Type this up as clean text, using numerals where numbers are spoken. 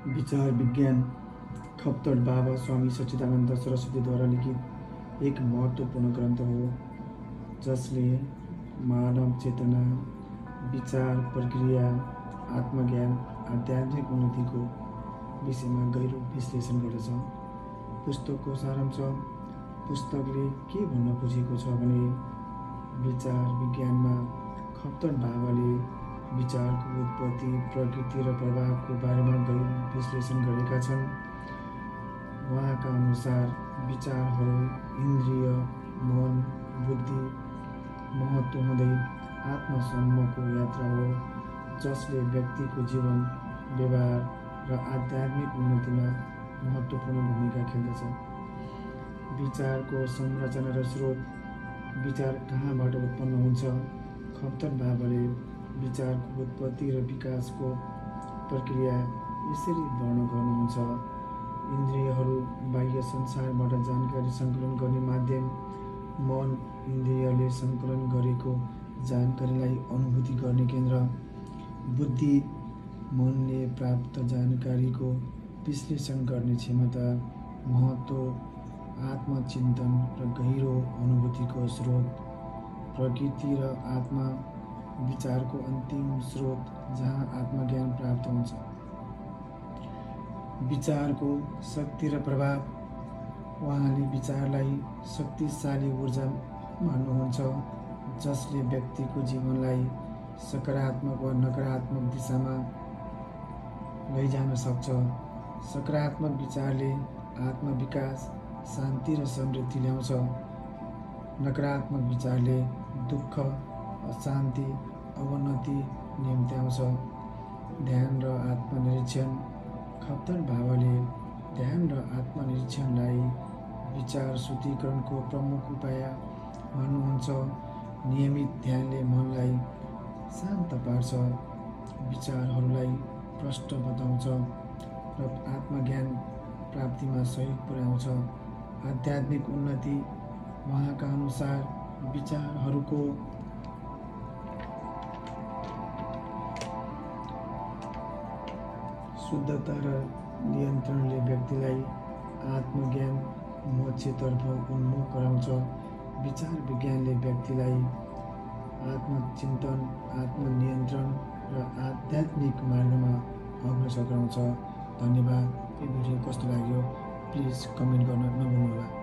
विचार विज्ञान खप्तड बाबा स्वामी सच्चिदानन्द सरस्वतीद्वारा लिखित एक महत्त्वपूर्ण ग्रन्थ हो जसले मानव चेतना, विचार प्रक्रिया, आत्मज्ञान, आध्यात्मिक उन्नतिको विषयमा गहिरो विश्लेषण गर्दछ। पुस्तकको सारांश पुस्तकले के भन्न खोजेको छ भने विचार विज्ञानमा खप्तड बाबाले विचारको उत्पत्ति, प्रकृति र प्रभावको बारेमा गहिरो विश्लेषण गरेका छन्। उहाँका अनुसार विचारहरू इन्द्रिय, मन, बुद्धि, महत्त्व हुँदै आत्मसम्मको यात्रा हो जसले व्यक्तिको जीवन, व्यवहार र आध्यात्मिक उन्नतिमा महत्त्वपूर्ण भूमिका खेल्दछ। विचारको संरचना र स्रोत। विचार कहाँबाट उत्पन्न हुन्छ? खप्तड बाबाले विचारको उत्पत्ति र विकासको प्रक्रिया यसरी वर्णन गर्नुहुन्छ। इन्द्रियहरू बाह्य संसारबाट जानकारी सङ्कलन गर्ने माध्यम। मन इन्द्रियले सङ्कलन गरेको जानकारीलाई अनुभूति गर्ने केन्द्र। बुद्धि मनले प्राप्त जानकारीको विश्लेषण गर्ने क्षमता। महत्त्व आत्मचिन्तन र गहिरो अनुभूतिको स्रोत। प्रकृति र आत्मा विचारको अन्तिम स्रोत जहाँ आत्मज्ञान प्राप्त हुन्छ। विचारको शक्ति र प्रभाव। उहाँले विचारलाई शक्तिशाली ऊर्जा मान्नुहुन्छ जसले व्यक्तिको जीवनलाई सकारात्मक वा नकारात्मक दिशामा लैजान सक्छ। सकारात्मक विचारले आत्मविकास, शान्ति र समृद्धि ल्याउँछ। नकारात्मक विचारले दुःख, अशान्ति, अवनति निम्त्याउँछ। ध्यान र आत्मनिरीक्षण। खप्तड बाबाले ध्यान र आत्मनिरीक्षणलाई विचार शुद्धिकरणको प्रमुख उपाय मान्नुहुन्छ। नियमित ध्यानले मनलाई शान्त पार्छ, विचारहरूलाई प्रष्ट बताउँछ र आत्मज्ञान प्राप्तिमा सहयोग पुर्याउँछ। आध्यात्मिक उन्नति। उहाँका अनुसार विचारहरूको शुद्धता र नियन्त्रणले व्यक्तिलाई आत्मज्ञान, मोक्षतर्फ उन्मुख गराउँछ। विचार विज्ञानले व्यक्तिलाई आत्मचिन्तन, आत्मनियन्त्रण र आध्यात्मिक मार्गमा अग्रसर गराउँछ। धन्यवाद। यो भिडियो कस्तो लाग्यो प्लिज कमेन्ट गर्न नभुल्नुहोला।